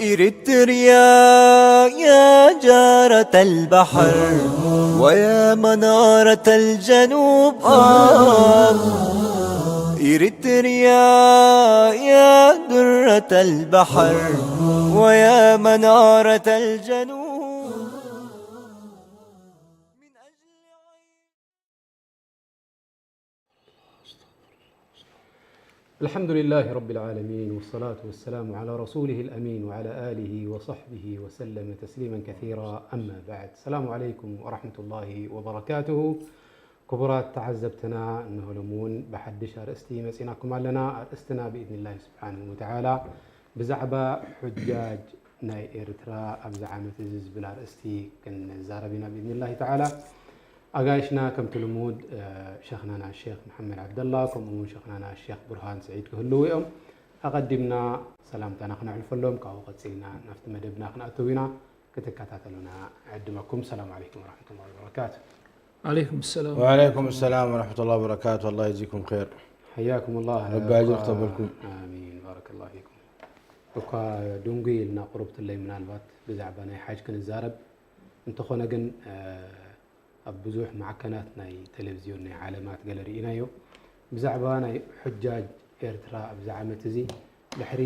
إريتريا يا جارة البحر ويا منارة الجنوب، آه. إريتريا يا درة البحر ويا منارة الجنوب. الحمد لله رب العالمين، والصلاة والسلام على رسوله الأمين وعلى آله وصحبه وسلم تسليما كثيرا. أما بعد، السلام عليكم ورحمة الله وبركاته. ክቡራት ተዓዘብትና፣ እንሆ ሎም እውን ብሓድሽ ኣርእስቲ መጺናኩም ኣለና። ኣርእስትና ብኢድኒላሂ ስብሓንሁ ወተዓላ ብዛዕባ ሑጃጅ ናይ ኤርትራ ኣብዚ ዓመት እዚ ዝብል ኣርእስቲ ክንዛረብ ኢና ብኢድኒላሂ ተዓላ። ኣጋይሽና ከምቲ ልሙድ፣ እ፣ ሸኽናና ሼኽ መሓመድ ዓብደላ፣ ከምኡ እውን ሸኽናና ሼኽ ቡርሃን ስዒድ ክህልዉ እዮም። ኣቐዲምና ሰላምታና ክነሕልፈሎም፣ ካብኡ ቀጺልና ናብቲ መደብና ክንኣትው ኢና። ክትከታተሉና ዕድመኩም። ሰላም ዓለይኩም ወረሕመቱላሂ ወበረካቱ። ዓለይኩም ሰላም። وعليكم السلام ورحمة الله وبركاته. الله يجزيكم خير. حياكم الله. ረቢ ኣጅር ክተበልኩም። ኣሚን። ባረከላሁ ፊኩም። እኳ ድንጉይ ኢልና ቁሩብ ትለይ ምናልባት ብዛዕባ ናይ ሓጅ ክንዛረብ እንተኾነ ግን፣ እ፣ ኣብ ብዙሕ ማዕከናት ናይ ቴሌቪዝዮን ናይ ዓለማት ገለ ርኢናዮ። ብዛዕባ ናይ ሑጃጅ ኤርትራ ኣብዚ ዓመት እዚ ድሕሪ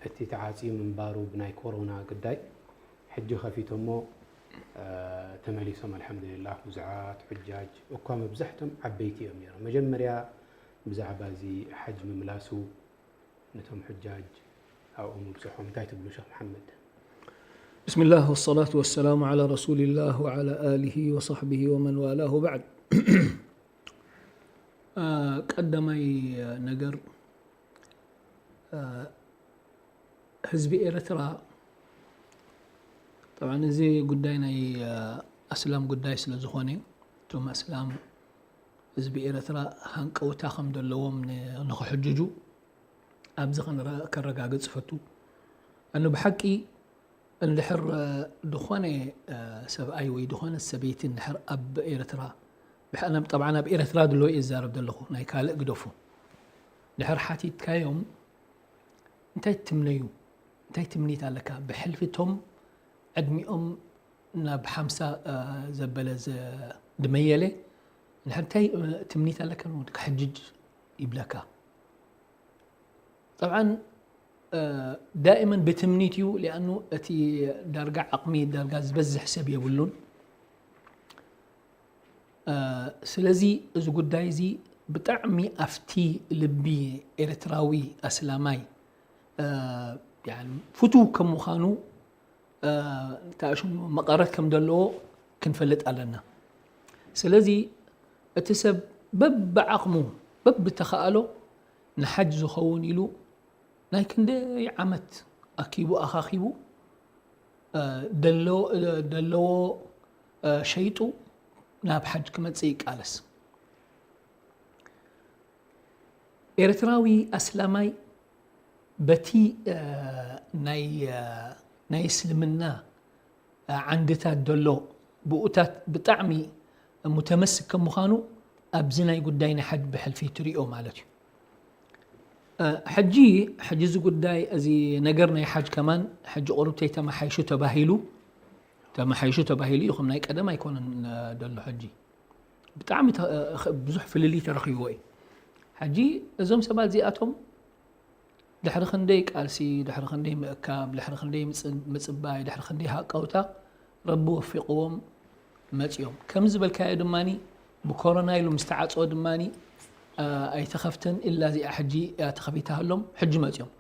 እቲ ተዓጽዩ ምንባሩ ብናይ ኮሮና ግዳይ ሕጂ ከፊቶሞ፣ እ፣ ተመሊሶም ኣልሓምዱሊላህ። ብዙሓት ሑጃጅ እኳ መብዛሕቶም ዓበይቲ እዮም ነይሮም። መጀመርያ ብዛዕባ እዚ ሓጅ ምምላሱ ነቶም ሑጃጅ ኣብኡ ምብጽሖም እንታይ ትብሉ ሸኽ መሓመድ? بسم الله والصلاة والسلام على رسول الله وعلى آله وصحبه ومن والاه وبعد. አ፣ ቀዳማይ ነገር፣ አ፣ ህዝቢ ኤርትራ፣ ጠብዓን እዚ ጉዳይ ናይ፣ አ፣ ኣስላም ጉዳይ ስለ ዝኾነ፣ እቶም ኣስላም ህዝቢ ኤርትራ ሃንቀውታ ከም ዘለዎም ን-፣ ንኽሕጅጁ ኣብዚ ከነረ-፣ ከረጋግጽ እፈቱ። ኣነ ብሓቂ እንድሕር፣ እ፣ ዝኾነ፣ እ፣ ሰብኣይ ወይ ዝኾነ ሰበይቲ እንድሕር ኣብ ኤርትራ፣ ብሕ-፣ ኣነ ጠብዓን ኣብ ኤርትራ ድሎ እየ ዝዛረብ ዘለኹ፣ ናይ ካልእ ግደፉ። ድሕር ሓቲትካዮም፣ እንታይ ትምነዩ? እንታይ ትምኒት ኣለካ? ብሕልፊ እቶም ዕድሚኦም ናብ ሓምሳ፣ እ፣ ዘበለ ዘ-፣ ድመየለ፣ እንድሕር እንታይ፣ እ፣ ትምኒት ኣለካ? ክሕጅጅ ይብለካ። ጠብዓን፣ እ፣ ዳኢመን ብትምኒት እዩ፣ ሊኣኑ እቲ ዳርጋ ዓቕሚ ዳርጋ ዝበዝሕ ሰብ የብሉን። እ፣ ስለዚ እዚ ጉዳይ እዚ ብጣዕሚ ኣብቲ ልቢ ኤርትራዊ ኣስላማይ፣ እ፣ ያኒ ፍቱው ከም ምዃኑ፣ እ፣ እንታይ ሽሙ መቐረት ከም ዘለዎ ክንፈልጥ ኣለና። ስለዚ እቲ ሰብ በብዓቕሙ በብተኻእሎ ንሓጅ ዝኸውን ኢሉ ናይ ክንደይ ዓመት ኣኪቡ ኣኻኺቡ፣ እ፣ ደሎ-፣ እ፣ ደለዎ፣ እ፣ ሸይጡ ናብ ሓጅ ክመጽእ ይቃለስ። ኤርትራዊ ኣስላማይ በቲ፣ እ፣ ናይ፣ እ፣ ናይ እስልምና ዓንድታት ዘሎ ብኡታት ብጣዕሚ ሙተመስክ ከም ምዃኑ ኣብዚ ናይ ጉዳይ ናይ ሓጅ ብሕልፊ ትሪኦ ማለት እዩ። እ፣ ሕጂ፣ ሕጂ እዚ ጉዳይ እዚ ነገር ናይ ሓጅ ከማን ሕጂ ቁሩብ ተይተመሓይሹ ተባሂሉ፣ ተመሓይሹ ተባሂሉ እዩ፣ ከም ናይ ቀደም ኣይኮነን፣ እ፣ ዘሎ ሕጂ። ብጣዕሚ ተ-፣ እ፣ ብዙሕ ፍልልይ ተረኺብዎ እዩ። ሕጂ እዞም ሰባት እዚኣቶም ድሕሪ ክንደይ ቃልሲ፣ ድሕሪ ክንደይ ምእካብ፣ ድሕሪ ክንደይ ምጽ-፣ ምጽባይ፣ ድሕሪ ክንደይ ሃቀውታ ረቢ ወፊቕዎም መጺኦም። ከም ዝበልካዮ ድማኒ ብኮሮና ኢሉ ምስ ተዓጽወ ድማኒ፣ እ፣ ኣይተኸፍተን፣ ኢላ እዚኣ ሕጂ እያ ተኸፊታ ሃሎም፣ ሕጂ መጺኦም።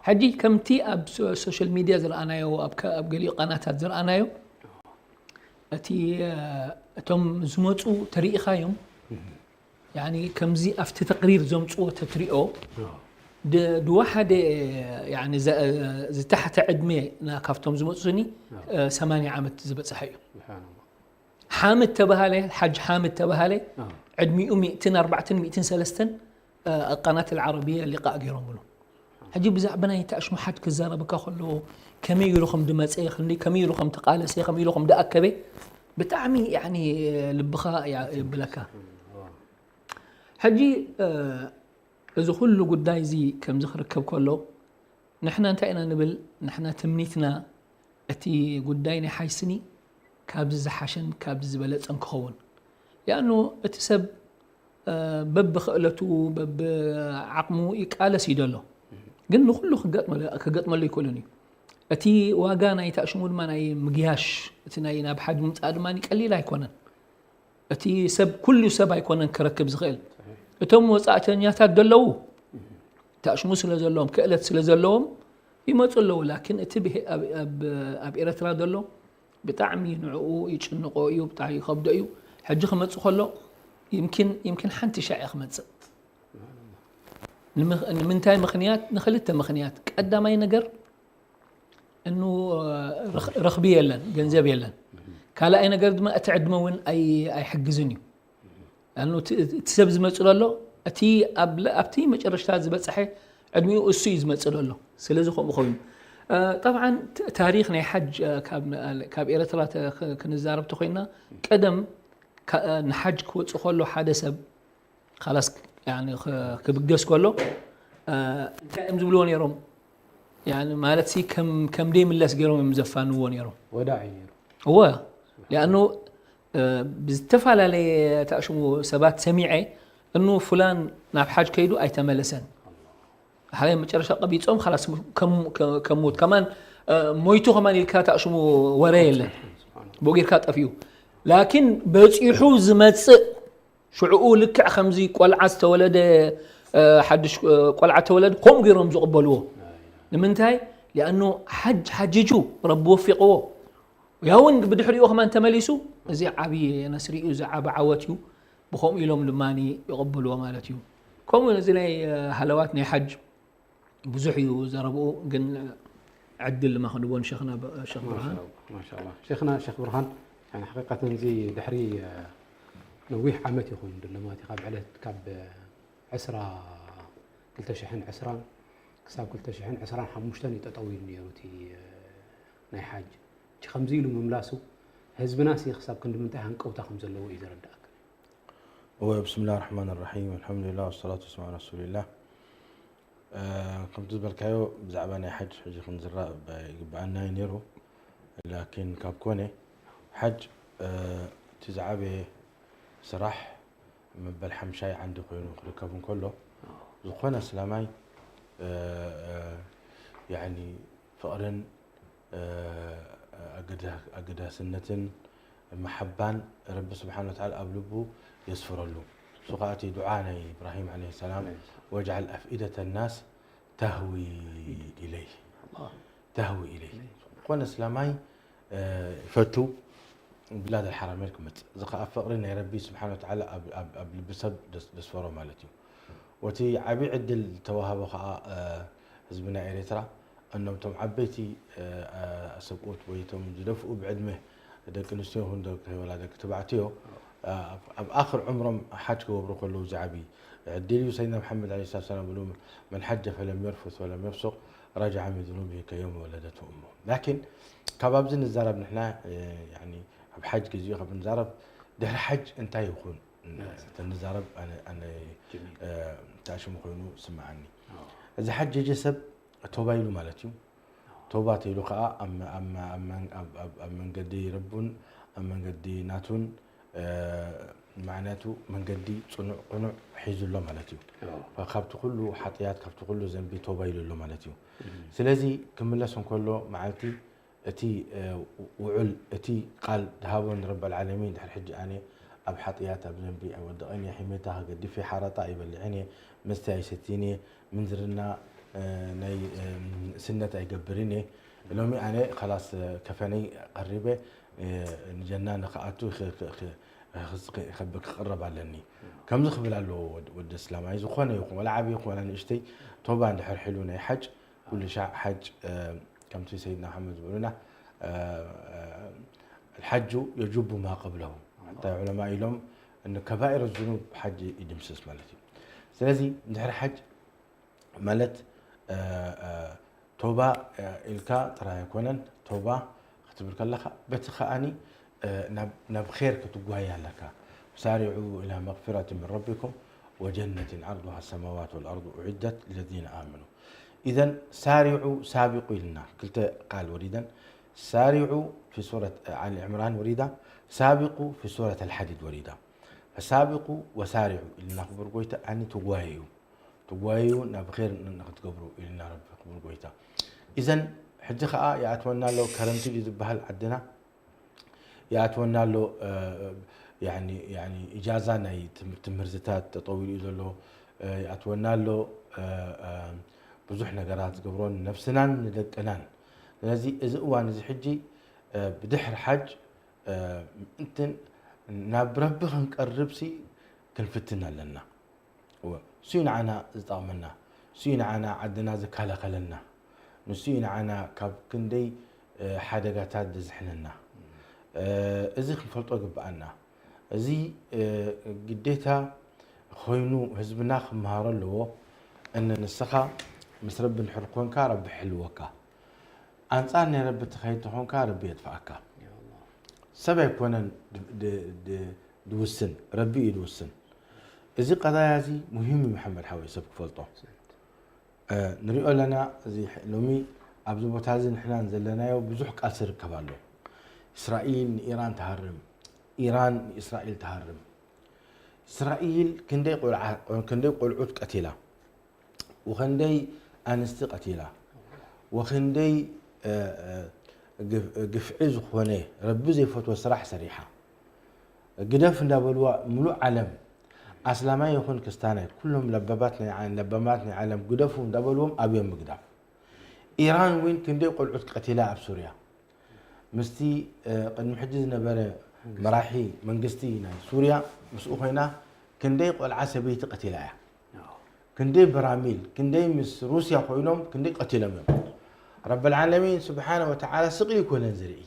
ሕጂ ከምቲ ኣብ ሶ-፣ ሶሻል ሚድያ ዝረኣናዮ፣ ኣብ ከ-፣ ኣብ ገሊኡ ቃናታት ዝረኣናዮ፣ እቲ፣ እ፣ እቶም ዝመጹ ተሪኢኻዮም፣ ያኒ ከምዚ ኣብቲ ተቅሪር ዘምጽዎ ተትሪኦ፣ ድ-፣ ድዋ ሓደ፣ ያኒ ዘ-፣ ዝተሓተ ዕድሜ ና-፣ ካብቶም ዝመጹ ስኒ፣ እ፣ ሰማንያ ዓመት ዝበጽሐ እዩ። ስብሓንላህ። ሓምድ ተባሃለ፣ ሓጅ ሓምድ ተባሃለ፣ ዕድሚኡ ሚእትን ኣርባዕተን ሚእትን ሰለስተን القناة العربية لقاء ገይሮምሉ። ሕጂ ብዛዕባ ናይ ተኣሽሙ ሓጅ ክዛረበካ ከሎ ከመይ ኢሉ ከም ድመፀ፣ ክንዲ ከመይ ኢሉ ከም ተቃለሰ፣ ከመይ ኢሉ ከም ድኣከበ ብጣዕሚ ያኒ ልብኻ ያ- የብለካ። ሕጂ እዚ ኩሉ ጉዳይ እዚ ከምዚ ክርከብ ከሎ ንሕና እንታይ ኢና ንብል? ንሕና ትምኒትና እቲ ጉዳይ ናይ ሓጅ ስኒ ካብዚ ዝሓሸን ካብዚ ዝበለፀን ክኸውን። ያኑ እቲ ሰብ በብኽእለቱ በብዓቕሙ ይቃለስ እዩ ዘሎ። ግን ንኩሉ ክገጥመሉ ኣይክእልን እዩ። እቲ ዋጋ ናይ ተኣሽሙ ድማ ናይ ምግያሽ እቲ ናይ ናብ ሓጅ ምምፃእ ድማ ቀሊል ኣይኮነን። እቲ ሰብ ኩሉ ሰብ ኣይኮነን ክረክብ ዝኽእል። እቶም ወፃእተኛታት ዘለዉ ተኣሽሙ ስለ ዘለዎም ክእለት ስለ ዘለዎም ይመፁ ኣለዉ። ላኪን እቲ ብሄ- ኣብ- ኣብ- ኣብ ኤረትራ ዘሎ ብጣዕሚ ንዕኡ ይጭንቆ እዩ፣ ብጣዕሚ ይኸብዶ እዩ። ሕጂ ክመፅእ ከሎ ይምኪን ይምኪን ሓንቲ ሻዕ እየ ክመፅእ። ንምኽ- ንምንታይ ምኽንያት? ንክልተ ምኽንያት። ቀዳማይ ነገር እኑ ረኽ- ረኽቢ የለን፣ ገንዘብ የለን። ካልኣይ ነገር ድማ እቲ ዕድመ እውን ኣይ- ኣይሕግዝን እዩ። ኣኑ እቲ እቲ ሰብ ዝመፅእ ዘሎ እቲ ኣብ- ኣብቲ መጨረሽታ ዝበፅሐ ዕድሚኡ እሱ እዩ ዝመፅእ ዘሎ። ስለዚ ከምኡ ኮይኑ ጠብዓን ታሪክ ናይ ሓጅ ካብ ኤረትራ ክንዛረብ ተኮይና ቀደም ንሓጅ ክወፅእ ከሎ ሓደ ሰብ ላስ ክብገስ ከሎ እንታይ እዮም ዝብልዎ ነይሮም? ማለት ከም ደይምለስ ገይሮም እዮም ዘፋንዎ ነይሮም። ወዳዒ ነይሩ። እወ ሊኣኑ ብዝተፈላለየ ተኣሽሙ ሰባት ሰሚዐ እኑ ፍላን ናብ ሓጅ ከይዱ ኣይተመለሰን። ሓደ መጨረሻ ቀቢፆም ላስ ከሙት ከማን ሞይቱ ከማን ኢልካ ተኣሽሙ ወረ የለን። ብኡ ጌርካ ጠፊኡ። ላኪን በፂሑ ዝመፅእ ሽዕኡ ልክዕ ከምዚ ቆልዓ ዝተወለደ ሓድሽ ቆልዓ ተወለደ ከምኡ ገይሮም ዝቕበልዎ። ንምንታይ? ሊኣኑ ሓጅ ሓጅጁ ረቢ ወፊቕዎ። ያውን ብድሕሪኡ ከማን ተመሊሱ እዚ ዓብዪ ነስሪ እዩ፣ እዚ ዓቢ ዓወት እዩ። ብኸምኡ ኢሎም ድማ ይቕብልዎ ማለት እዩ። ከምኡ እዚ ናይ ሃለዋት ናይ ሓጅ ብዙሕ እዩ ዘረብኡ፣ ግን ዕድል ድማ ክንቦ ንሸኽና ሸኽ ብርሃን። ማሻላ ሸኽና ሸኽ ብርሃን ሓቂቀተን እዚ ድሕሪ ነዊሕ ዓመት ይኹን ድለማት ካብ ዕለት ካብ ዕስራ ክልተ ሽሕን ዕስራን ክሳብ ክልተ ሽሕን ዕስራን ሓሙሽተን እዩ ጠጠው ኢሉ ነይሩ እቲ ናይ ሓጅ። እቲ ከምዚ ኢሉ ምምላሱ ህዝብና ሲ ክሳብ ክንዲ ምንታይ ሃንቀውታ ከም ዘለዎ እዩ ዘረዳእካ። እወ ብስምላህ ራሕማን ራሒም ኣልሓምዱሊላህ ወሰላቱ ወሰላም ዓላ ረሱሊላህ። ከምቲ ዝበልካዮ ብዛዕባ ናይ ሓጅ ሕጂ ክንዝራብ ይግበኣና እዩ ነይሩ። ላኪን ካብ ኮነ ሓጅ እቲ ዝዓበየ ስራሕ መበል ሓምሻይ ዓንዲ ኮይኑ ክርከብ እንከሎ ዝኾነ እስላማይ ያኒ ፍቕርን ኣገዳስነትን መሓባን ረቢ ስብሓን ወተዓላ ኣብ ልቡ የስፍረሉ። እሱ ከዓ እቲ ዱዓ ናይ ኢብራሂም ዓለይሂ ሰላም ወጅዓል ኣፍኢደተ ናስ ተህዊ ኢለይህ ተህዊ ኢለይህ ዝኾነ እስላማይ ይፈቱ ብላድ ኣልሓራመይን ክመፅእ እዚ ከዓ ፍቕሪ ናይ ረቢ ስብሓን ወተዓላ ኣብ ልቢ ሰብ ደስፈሮ ማለት እዩ። ወቲ ዓብዪ ዕድል ዝተዋሃቦ ከዓ ህዝብና ኤርትራ እኖም እቶም ዓበይቲ ሰብኡት ወይ እቶም ዝደፍኡ ብዕድመ ደቂ ኣንስትዮ ይኹን ደቂ ወላ ደቂ ተባዕትዮ ኣብ ኣኽር ዕምሮም ሓጅ ክገብሩ ከለዉ ዝዓቢ ዕድል እዩ። ሰይድና መሓመድ ዓለይሂ ሰላቱ ወሰላም ብሉ መን ሓጀ ፈለም የርፉስ ወለም የፍሱቅ ረጅዐ ሚን ዙኑቢሂ ከየውሚ ወለደቱ እሙ። ላኪን ካብ ኣብዚ ንዛረብ ንሕና ኣብ ሓጅ ግዜኡ ካብ ንዛረብ ድሕሪ ሓጅ እንታይ ይኹን ተንዛረብ ኣነ ተኣሽሙ ኮይኑ ስምዓኒ። እዚ ሓጀጀ ሰብ ቶባ ኢሉ ማለት እዩ። ቶባ ተይሉ ከዓ ኣብ መንገዲ ረቡን ኣብ መንገዲ ናቱን ማዕነቱ መንገዲ ፅኑዕ ቅኑዕ ሒዙ ኣሎ ማለት እዩ። ካብቲ ኩሉ ሓጥያት ካብቲ ኩሉ ዘንቢ ቶባ ኢሉ ኣሎ ማለት እዩ። ስለዚ ክምለስ እንከሎ መዓልቲ እቲ ውዑል እቲ ቃል ድሃቦ ንረብ ኣልዓለሚን ድሕሪ ሕጂ ኣነ ኣብ ሓጥያት ኣብ ዘንቢ ኣይወድቕን እየ፣ ሒመታ ክገድፍ እየ፣ ሓረጣ ኣይበልዕን እየ፣ መስተ ኣይሰትን እየ፣ ምንዝርና ናይ ንእስነት ኣይገብርን እየ። ሎሚ ኣነ ኸላስ ከፈነይ ቀሪበ ንጀና ንኽኣቱ ክቕረብ ኣለኒ ከምዚ ክብል ኣለዎ። ወዲ እስላማይ ዝኾነ ይኹን ወላ ዓብዪ ይኹን ወላ ንእሽተይ ቶባ እንድሕር ሒሉ ናይ ሓጅ ኩሉ ሻዕ ሓጅ ከምቲ ሰይድና መሓመድ ዝበሉና ኣልሓጁ የጁቡ ማ ቀብለሁ። ሓታ ዑለማ ኢሎም እን ከባኢር ዙኑብ ሓጅ ይድምስስ ማለት እዩ። ስለዚ ድሕሪ ሓጅ ማለት እ፣ እ፣ ቶባ እ፣ ኢልካ ጥራይ ኣይኮነን። ቶባ ክትብል ከለኻ በቲ ከኣኒ እ፣ ናብ ናብ ኼር ክትጓየ ኣለካ። ሳሪዑ ኢላ መግፊረት ምን ረቢኩም ወጀነትን ዓርዱሃ ሰማዋት ወልኣርዱ ኡዒደት ለዚነ ኣመኑ። ኢዘን ሳሪዑ ሳቢቁ ኢልና ክልተ ቃል ወሪደን። ሳሪዑ ፊ ሱረት ኣሊ ዕምራን ወሪዳ፣ ሳቢቁ ፊ ሱረት ኣልሓዲድ ወሪዳ። ፈሳቢቁ ወሳሪዑ ኢልና ክቡር ጎይታ ኣኒ ትጓየዩ ትጓየዩ ናብ ር ንክትገብሩ ኢልና ረቢ ክቡር ጎይታ። ኢዘን ሕጂ ከዓ ይኣትወና ኣሎ ከረምቲ ድዩ ዝበሃል ዓድና ይኣትወና ኣሎ። ኢጃዛ ናይ ትምህርትታት ጠጠው ኢሉ ዘሎ ይኣትወና ኣሎ። ብዙሕ ነገራት ዝገብሮን ነብስናን ንደቅናን። ስለዚ እዚ እዋን እዚ ሕጂ ብድሕሪ ሓጅ ምእንትን ናብ ረቢ ክንቀርብሲ ክንፍትን ኣለና። እወ፣ እሱ እዩ ንዓና ዝጠቕመና፣ እሱ እዩ ንዓና ዓድና ዝከላኸለልና፣ ንሱ እዩ ንዓና ካብ ክንደይ ሓደጋታት ዘድሕነና። እዚ ክንፈልጦ ይግብኣና። እዚ ግዴታ ኮይኑ ህዝብና ክመሃሮ ኣለዎ። እነ ንስኻ ምስ ረቢ እንድሕር ኮንካ ረቢ ይሕልወካ። ኣንጻር ናይ ረቢ ትኸይድ ተኾንካ ረቢ የጥፍኣካ። ሰብ ኣይኮነን ዝውስን፣ ረቢ እዩ ዝውስን። እዚ ቀዳያ እዚ ሙሂም እዩ መሓመድ ሓወይ ሰብ ክፈልጦ። ንሪኦ ኣለና። እዚ ሎሚ ኣብዚ ቦታ እዚ ንሕና ዘለናዮ ብዙሕ ቃልሲ ይርከብ ኣሎ። እስራኤል ንኢራን ትሃርም፣ ኢራን ንእስራኤል ትሃርም። እስራኤል ክንደይ ቆልዑት ቀቲላ፣ ወክንደይ ኣንስቲ ቀቲላ፣ ወክንደይ ግፍዒ ዝኾነ ረቢ ዘይፈትዎ ስራሕ ሰሪሓ። ግደፍ እንዳበልዋ ምሉእ ዓለም ኣስላማይ ይኹን ክስታናይ ኩሎም ለባማት ናይ ዓለም ግደፉ እንዳበልዎም ኣብዮም ምግዳፍ። ኢራን እውን ክንደይ ቆልዑት ቀቲላ ኣብ ሱርያ ምስቲ ቅድሚ ሕጂ ዝነበረ መራሒ መንግስቲ ናይ ሱርያ ምስኡ ኮይና ክንደይ ቆልዓ ሰበይቲ ቀቲላ እያ። ክንደይ በራሚል ክንደይ ምስ ሩስያ ኮይኖም ክንደይ ቀቲሎም እዮም። ረበልዓለሚን ስብሓነ ወተዓላ ስቕ ኢሉ ኣይኮነን ዝርኢ።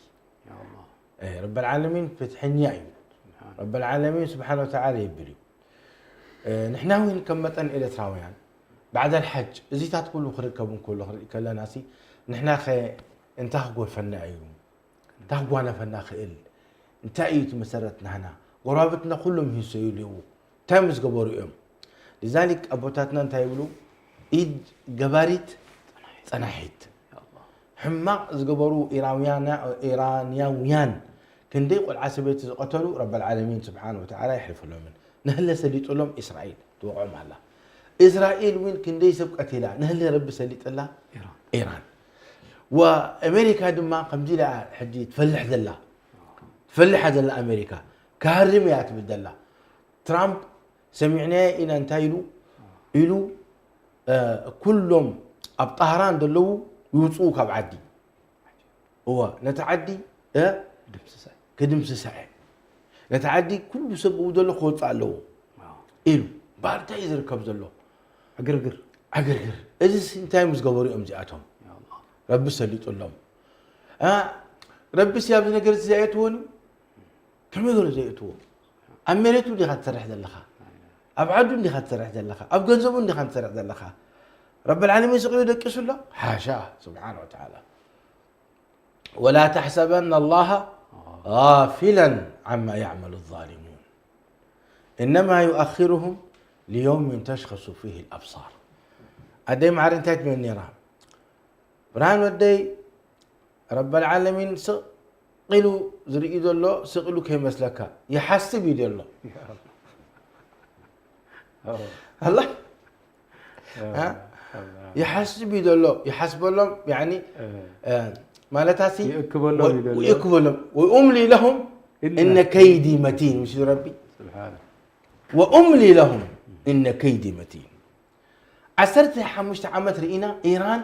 ረበልዓለሚን ፍትሐኛ እዩ። ረበልዓለሚን ስብሓነ ወተዓላ የብል እዩ። ንሕና እውን ከም መጠን ኤርትራውያን ባዕዳል ሓጅ እዚታት ኩሉ ክርከብ እንከሎ ክንርኢ ከለና ሲ ንሕና ከ እንታይ ክጎድፈና እዩ? እንታይ ክጓነፈና ክእል? እንታይ እዩ እቲ መሰረት ናህና? ጎረባብትና ኩሎም ይህሰዩ ኣለዉ። እንታይ ምስ ገበሩ እዮም? لذلك ኣቦታትና እንታይ ይብሉ? ኢድ ገባሪት ጸናሒት። ሕማቕ ዝገበሩ ኢራውያና- ኢራንያውያን ክንደይ ቆልዓ ሰበይቲ ዝቐተሉ ረበል ዓለሚን ስብሓን ወተዓላ ይሕልፈሎምን። ንህለ ሰሊጡሎም እስራኤል ትወቕዖም ኣላ። እስራኤል እውን ክንደይ ሰብ ቀቲላ ንህለ ረቢ ሰሊጥላ ኢራን። ኢራን ወኣሜሪካ ድማ ከምዚ ኢላ ሕጂ ትፈልሕ ዘላ ትፈልሓ ዘላ ኣሜሪካ ክሃርም እያ ትብል ዘላ። ትራምፕ ሰሚዕናዮ ኢና እንታይ ኢሉ ኢሉ ኩሎም ኣብ ጣህራን ዘለዉ ይውፅኡ ካብ ዓዲ። እወ ነቲ ዓዲ ክድምስሳ እየ። ነቲ ዓዲ ኩሉ ሰብ ብኡ ዘሎ ክወፅእ ኣለዎ ኢሉ ባርታ እዩ ዝርከብ ዘሎ። ዕግርግር ዕግርግር። እዚ እንታይ ምስ ገበሩ እዮም እዚኣቶም? ረቢ ሰሊጡሎም። ረቢ ሲ ኣብዚ ነገር እዚ ዘየእትዎን ከመይ ገይሩ ዘየእትዎ? ኣብ መሬቱ ዲኻ ትሰርሕ ዘለኻ? ኣብ ዓዱ እንዲኻ ትሰርሕ ዘለኻ? ኣብ ገንዘቡ እንዲኻ ትሰርሕ ዘለኻ? ረበል ዓለሚን ስቕ ኢሉ ደቂሱ ኣሎ? ሓሻ ስብሓን ወተዓላ። ولا تحسبن الله غافلا عما يعمل الظالمون إنما يؤخرهم ليوم تشخص فيه الأبصار. ኣደይ ማዕረ እንታይ ትብል ነይራ? ብርሃን ወደይ ረበል ዓለሚን ስቕ ኢሉ ዝርኢ ዘሎ ስቕ ኢሉ ከይመስለካ ይሓስብ እዩ ዘሎ። ኣላ ይሓስብ እዩ ዘሎ። ይሓስበሎም ያኒ ማለታሲ ይእክበሎም እዩ ዘሎ። ይእክበሎም። وأملي لهم إن كيدي متين። مش ربي؟ سبحانه. وأملي لهم إن كيدي متين. ዓሰርተ ሓሙሽተ ዓመት ርኢና። ኢራን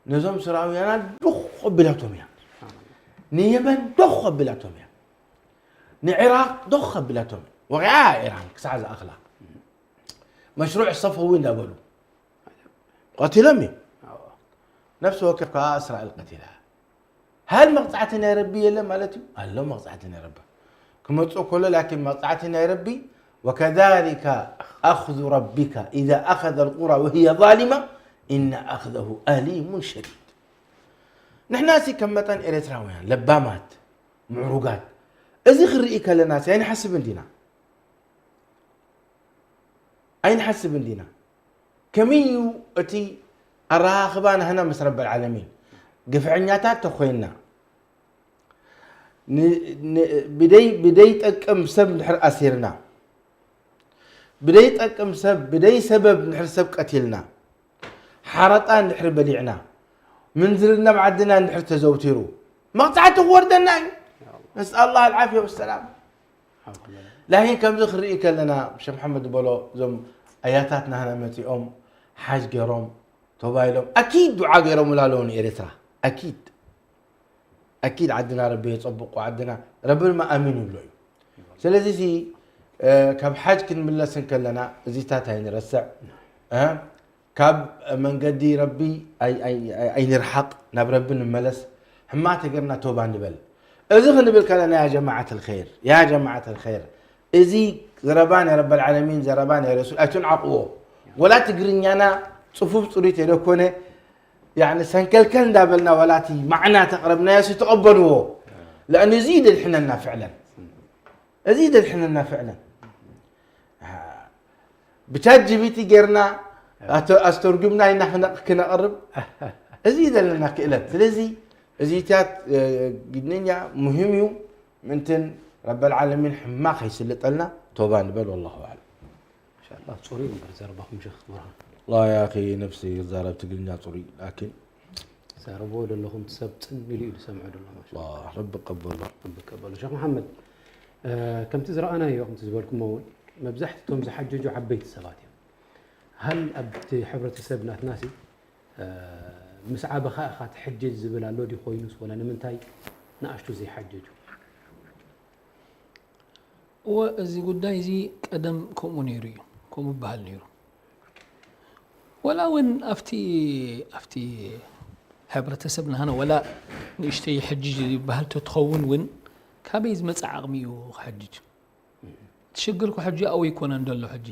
ነዞም ሱራውያና ዶኽ ኣቢላቶም እያ። ንየመን ዶኽ ኣቢላቶም እያ። ንዕራቕ ዶኽ ኣቢላቶም እያ። ወቂዓ ኢራን ክሳዕ ዝኣኽላ መሽሩዕ ሰፈዊ እንዳበሉ ቀቲሎም እዩ። ነፍሲ ወከፍ ከዓ እስራኤል ቀቲላ። ሃል መቕጻዕቲ ናይ ረቢ የለን ማለት እዩ? ኣሎ መቕጻዕቲ ናይ ረቢ ክመጽእ ከሎ ላኪን መቕጻዕቲ ናይ ረቢ وكذلك أخذ ربك إذا أخذ القرى وهي ظالمة إن أخذه أليم شديد. ንሕናሲ ከም መጠን ኤርትራውያን ለባማት፣ ምዕሩጋት፣ እዚ ክንርኢ ከለናሲ ኣይንሓስብን ዲና? ኣይንሓስብን ዲና? ከመይ እዩ እቲ ኣረኻኽባ ናህና ምስ ረበል ዓለሚን? ግፍዐኛታት ተኾይንና፣ ን-፣ ን-፣ ብደይ-፣ ብደይ ጠቅም ሰብ እንድሕር ኣሲርና፣ ብደይ ጠቅም ሰብ፣ ብደይ ሰበብ እንድሕር ሰብ ቀቲልና፣ ሓረጣ እንድሕር በሊዕና፣ ምንዝርና ኣብ ዓድና እንድሕር ተዘውቲሩ፣ መቕጻዕቲ ክወርደና እዩ። ነስኣል ኣላህ ኣልዓፍያ ወሰላም። ላኪን ከምዚ ክርኢ ከለና፣ ሸኽ መሓመድ ዝበሎ፣ እዞም ኣያታት ናህና መጺኦም ሓጅ ገይሮም ቶባ ኢሎም፣ ኣኪድ ዱዓ ገይሮምላ ኣለዉ ንኤርትራ። ኣኪድ፣ ኣኪድ ዓድና ረቢ የጸብቆ፣ ዓድና ረቢ ድማ ኣሚን ይብሎ እዩ። ስለዚ ሲ፣ እ፣ ካብ ሓጅ ክንምለስ እንከለና እዚታት ኣይንረስዕ። እ፣ ካብ መንገዲ ረቢ ኣይ-፣ ኣይ-፣ ኣይ-፣ ኣይንርሓቕ፣ ናብ ረቢ ንመለስ። ሕማቕ ተገርና ቶባ ንበል። እዚ ክንብል ከለና ያ ጀማዓት ኣልኸይር፣ ያ ጀማዓት ኣልኸይር፣ እዚ ዘረባ ናይ ረበል ዓለሚን፣ ዘረባ ናይ ረሱል ኣይትንዓቕዎ። ወላ ትግርኛና ጽፉፍ ጽሩይ ተደኮነ፣ ያዕኒ ሰንከልከል እንዳበልና ወላ እቲ ማዕና ተቕረብናዮ ሲ ተቐበልዎ። ለኣን እዚ ደድሕነና ፍዕለን። እዚ ደድሕነና ፍዕለን። ብቻት ጂ ቢ ቲ ጌርና ኣተ-፣ ኣስተርጉምና ኢና ክነ-፣ ክነቕርብ። እዚ ዘለና ክእለት። ስለዚ እዚታት፣ እ፣ ግድንኛ ሙሂም እዩ። ምንትን ረበል ዓለሚን ሕማቕ ከይስልጠልና ቶባ ንበል። ወላሁ ኣዕለም። ኢንሻላህ፣ ጽሩይ እምበር ዘረባኹም ሸኽ ብርሃን። ላ ያ ኣኺ፣ ነፍሲ ክዛረብ ትግርኛ ጽሩይ፣ ላኪን ዘረብዎ ዘለኹም ሰብ ጽን ኢሉ እዩ ዝሰምዖ ዘሎ፣ ማሻ ላ፣ ረቢ ቀበሎ። ረቢ ቀበሎ። ሸኽ መሓመድ፣ እ፣ ከምቲ ዝረኣናዮ፣ ከምቲ ዝበልኩሞ እውን፣ መብዛሕትኦም ዝሓጀጁ ዓበይቲ ሰባት እዮም። ሃል ኣብቲ ሕብረተሰብ ናትናሲ፣ እ፣ ምስ ዓበኻ ኢኻ ትሕጅጅ ዝብል ኣሎ ድዩ ኮይኑስ፣ ወላ ንምንታይ ንኣሽቱ ዘይሓጀጁ? እወ፣ እዚ ጉዳይ እዚ ቀደም ከምኡ ነይሩ እዩ፣ ከምኡ ይበሃል ነይሩ። ወላ እውን ኣብቲ፣ ኣብቲ ሕብረተሰብ ናህና ወላ ንእሽተይ ሕጅ ይበሃል ተትኸውን እውን፣ ካበይ ዝመጽእ ዓቕሚ እዩ ክሕጅጅ? እቲ ሽግር እኮ ሕጂ ኣብኡ ኣይኮነን ዘሎ ሕጂ።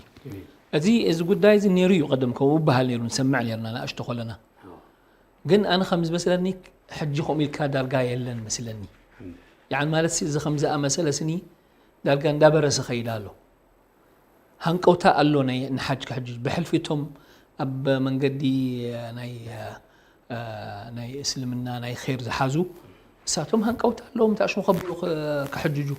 እዚ፣ እዚ ጉዳይ እዚ ነይሩ እዩ ቀደም፣ ከምኡ ይበሃል ነይሩ፣ ንሰምዕ ነይርና ንኣሽቱ ከለና። ግን ኣነ ከም ዝመስለኒ ሕጂ ከምኡ ኢልካ ዳርጋ የለን መስለኒ። ያዕኒ ማለት ሲ፣ እዚ ከም ዝኣመሰለ ስኒ ዳርጋ እንዳበረሰ ኸይድ ኣሎ። ሃንቀውታ ኣሎ ናይ ንሓጅ ክሕጅ። ብሕልፊ እቶም ኣብ መንገዲ ናይ፣ እ፣ ናይ እስልምና ናይ ኸይር ዝሓዙ፣ እሳቶም ሃንቀውታ ኣለዎም፣ ታሽሙ ከብሉ ክ-፣ ክሕጅጁ።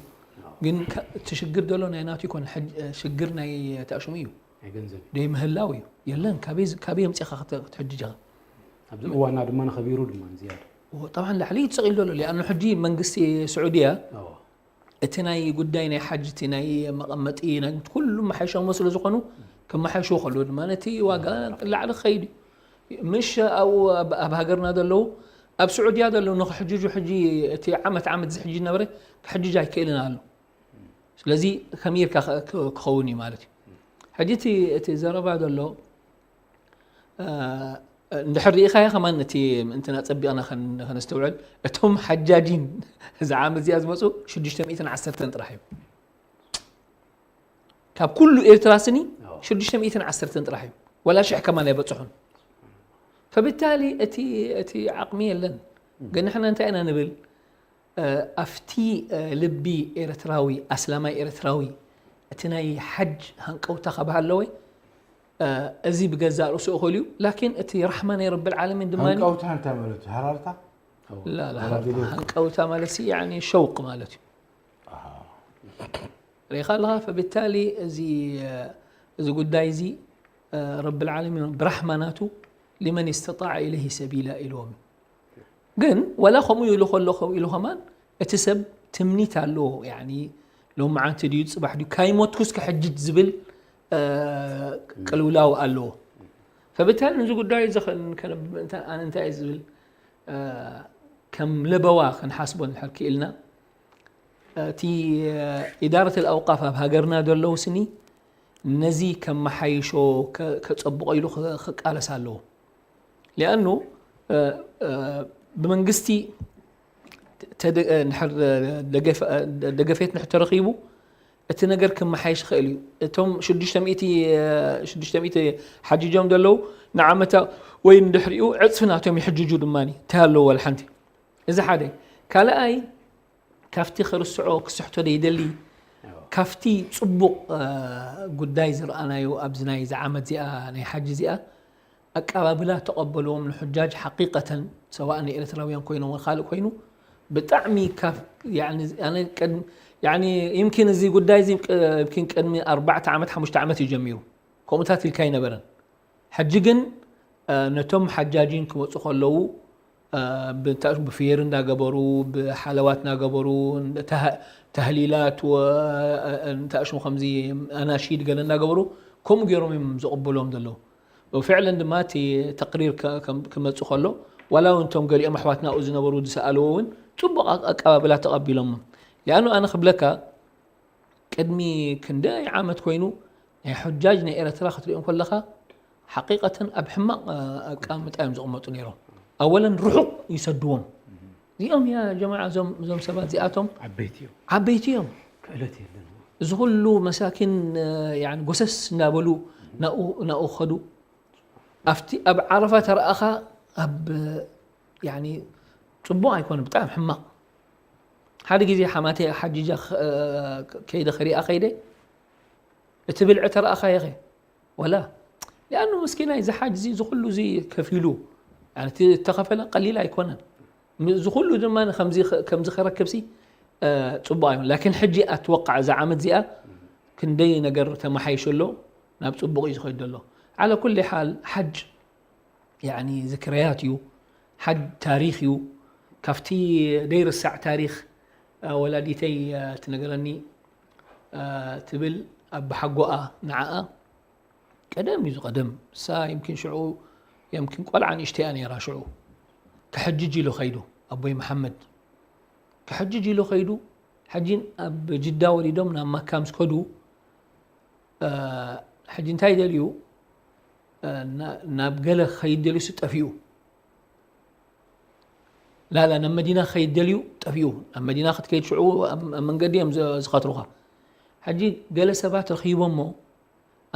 ግን ከ-፣ እቲ ሽግር ዘሎ ናይ ናቱ ይኮን፣ ሕጅ-፣ ሽግር ናይ ታሽሙ እዩ። ናይ ገንዘብ እዩ። ደይ ምህላው እዩ። የለን፣ ካበይ ዝ-፣ ካበይ ኣምጺኻ ክተ-፣ ክትሕጅጅ ኢኻ? ኣብዚ እዋና ድማ ንኸቢሩ ድማ ዝያዳ። እዎ፣ ጠብዓን ላዕሊ እዩ ተሰቒሉ ዘሎ። ሊኣኑ ሕጂ መንግስቲ ስዑድያ፣ እዎ። እቲ ናይ ጉዳይ ናይ ሓጅ፣ እቲ ናይ መቐመጢ፣ ናይ ኩሉ መሓይሾሞ ስለ ዝኾኑ፣ ከመሓይሽዎ ከለዉ ድማ ነቲ ዋጋ ላዕሊ ክኸይድ እዩ። ምሽ ኣብኡ ኣብ፣ ኣብ ሃገርና ዘለዉ፣ ኣብ ስዑድያ ዘለዉ ንኽሕጅጁ ሕጂ እቲ ዓመት ዓመት ዝሕጅ ነበረ፣ ክሕጅጅ ኣይክእልን ኣሎ። ስለዚ ከመይ ኢልካ ኸ-፣ ክ-፣ ክኸውን እዩ ማለት እዩ። ሕጂ እቲ፣ እቲ ዘረባ ዘሎ፣ እ፣ እንድሕር ርኢኻዮ ከማን እቲ ምእንትና ጸቢቕና ከን-፣ ከነስተውዕል፣ እቶም ሓጃጂን እዛ ዓመት እዚኣ ዝመጹ ሽዱሽተ ሚእትን ዓሰርተን ጥራሕ እዮም። ካብ ኩሉ ኤርትራ ስኒ ኣዎ። ሽዱሽተ ሚእትን ዓሰርተን ጥራሕ እዮም። ወላ ሽሕ ከማን ኣይበጽሑን። ፈብታሊ እቲ፣ እቲ ዓቕሚ የለን። ግን ንሕና እንታይ ኢና ንብል? እ፣ ኣብቲ፣ እ፣ ልቢ ኤርትራዊ፣ ኣስላማይ ኤርትራዊ፣ እቲ ናይ ሓጅ ሃንቀውታ ካብ ሃለወ፣ እ፣ እዚ ብገዛእ ርእሱ እኹል እዩ። ላኪን እቲ ራሕማ ናይ ረብል ዓለሚን ድማ ሃንቀውታ እንታይ ማለት እዩ? ሃራርታ? ላ፣ ላ፣ ወላ ድሌት? ሃንቀውታ ማለት ሲ፣ ያኒ ሸውቅ ማለት እዩ። ኣሃ። ርኢኻ ኣለኻ? ፈብታሊ እዚ፣ እ፣ እዚ ጉዳይ እዚ፣ እ፣ ረብል ዓለሚን ብራሕማ ናቱ ሊመን እስተጣዐ ኢለይሂ ሰቢላ ኢልዎም። ግን ወላ ከምኡ ኢሉ ከሎ፣ ከምኡ ኢሉ ከማን እቲ ሰብ ትምኒት ኣለዎ። ያኒ ሎሚ መዓልቲ ድዩ ጽባሕ ድዩ ካይሞትኩስ ክሕጅጅ ዝብል፣ እ፣ ቅልውላው ኣለዎ። ፈብታሊ እዚ ጉዳይ እዚ ከን-፣ ከን-፣ እንታይ፣ ኣነ እንታይ እየ ዝብል፣ እ፣ ከም ለበዋ ክንሓስቦ እንድሕር ክኢልና፣ እቲ፣ እ፣ ኢዳረት ኣልኣውቃፍ ኣብ ሃገርና ዘለዉ ስኒ ነዚ ከመሓይሾ፣ ከ-፣ ከጸብቆ ኢሉ ከ-፣ ክቃለስ ኣለዎ። ሊኣኑ፣ እ፣ እ፣ ብመንግስቲ ተደ-፣ እ፣ ንሕር ደገፍ-፣ እ፣ ደገፌት ንሕር ተረኺቡ፣ እቲ ነገር ክመሓየሽ ይኽእል እዩ። እቶም ሽዱሽተ ሚእቲ፣ ሽዱሽተ ሚእቲ ሓጂጆም ዘለዉ ንዓመታ ወይ ንድሕሪኡ ዕጽፊ ናቶም ይሕጅጁ ድማ እንታይ ኣለዎ ዋላ ሓንቲ። እዚ ሓደ። ካልኣይ ካብቲ ክርስዖ ክስሕቶ ደይደሊ ካብቲ ጽቡቕ ጉዳይ ዝረኣናዮ ኣብዚ ናይ ዝዓመት እዚኣ ናይ ሓጂ እዚኣ ኣቀባብላ ተቐበልዎም ንሑጃጅ ሓቂቀተን ሰዋእ ንኤርትራውያን ኮይኖም ካልእ ኮይኑ ብጣዕሚ ካብ ያኒ ኣነ ቅድሚ ያኒ ይምኪን እዚ ጉዳይ እዚ ይምኪን ቅድሚ ኣርባዕተ ዓመት ሓሙሽተ ዓመት እዩ ጀሚሩ። ከምኡታት ኢልካ ኣይነበረን። ሕጂ ግን ነቶም ሓጃጂን ክመፁ ከለዉ ብፍየር እንዳገበሩ ብሓለዋት እንዳገበሩ ተህሊላት ንታሽሙ ከምዚ ኣናሺድ ገለ እንዳገበሩ ከምኡ ገይሮም እዮም ዝቕበሎም ዘለዉ። ወፍዕለን ድማ እቲ ተቅሪር ክመፁ ከሎ ዋላ እውን እቶም ገሊኦም ኣሕዋትና ኣብኡ ዝነበሩ ዝሰኣልዎ እውን ፅቡቕ ኣቀባብላ ተቐቢሎሞ። ሊኣኑ ኣነ ክብለካ ቅድሚ ክንደይ ዓመት ኮይኑ ናይ ሑጃጅ ናይ ኤረትራ ክትሪኦም ከለኻ ሓቂቀተን ኣብ ሕማቕ ኣቀማምጣ እዮም ዝቕመጡ ነይሮም። ኣወለን ርሑቕ ይሰድዎም። እዚኦም ያ ጀማዓ እዞም ሰባት እዚኣቶም ዓበይቲ እዮም። ዓበይቲ እዮም። ክእለት የለን። እዚ ኩሉ መሳኪን ጎሰስ እናበሉ ናብኡ ክኸዱ ኣብቲ ኣብ ዓረፋ ተረኣኻ ኣብ ጽቡቕ ኣይኮነ ብጣዕሚ ሕማቕ። ሓደ ግዜ ሓማተይ ሓጂጃ ከይደ ክሪኣ ከይደ እቲ ብልዒ ተረኣኻዮ ኸ ወላ ሊኣኑ ምስኪናይ እዚ ሓጅ እዚ እዚ ኩሉ እዚ ከፊሉ እቲ እተኸፈለ ቀሊል ኣይኮነን። እዚ ኩሉ ድማ ከምዚ ከረክብሲ ፅቡቕ ኣይኮን ላኪን ሕጂ ኣትወቃዕ እዛ ዓመት እዚኣ ክንደይ ነገር ተመሓይሹ ኣሎ ናብ ፅቡቕ እዩ ዝኸይድ ዘሎ። ዓለ ኩል ሓል ሓጅ ያኒ ዝክረያት እዩ ሓድ ታሪኽ እዩ ካብቲ ደይርሳዕ ታሪኽ ወላዲተይ ትነገረኒ ትብል ኣባሓጎኣ ንዓኣ ቀደም እዩ ዝቐደም እሳ ይምኪን ሽዑ የምኪን ቆልዓ ንእሽተያ ነይራ ሽዑ ክሕጅጅ ኢሉ ኸይዱ ኣቦይ መሓመድ ክሕጅጅ ኢሉ ኸይዱ ሕጂ ኣብ ጅዳ ወሊዶም ናብ ማካ ምስ ከዱ ሕጂ እንታይ ደልዩ ናብ ገለ ክኸይድ ደልዩ ሲ ጠፊኡ ላላ ናብ መዲና ክኸይድ ደልዩ ጠፊኡ ናብ መዲና ክትከይድ ሽዑ ኣብ መንገዲ እዮም ዝኸትሩኻ ሕጂ ገለ ሰባት ረኺቦሞ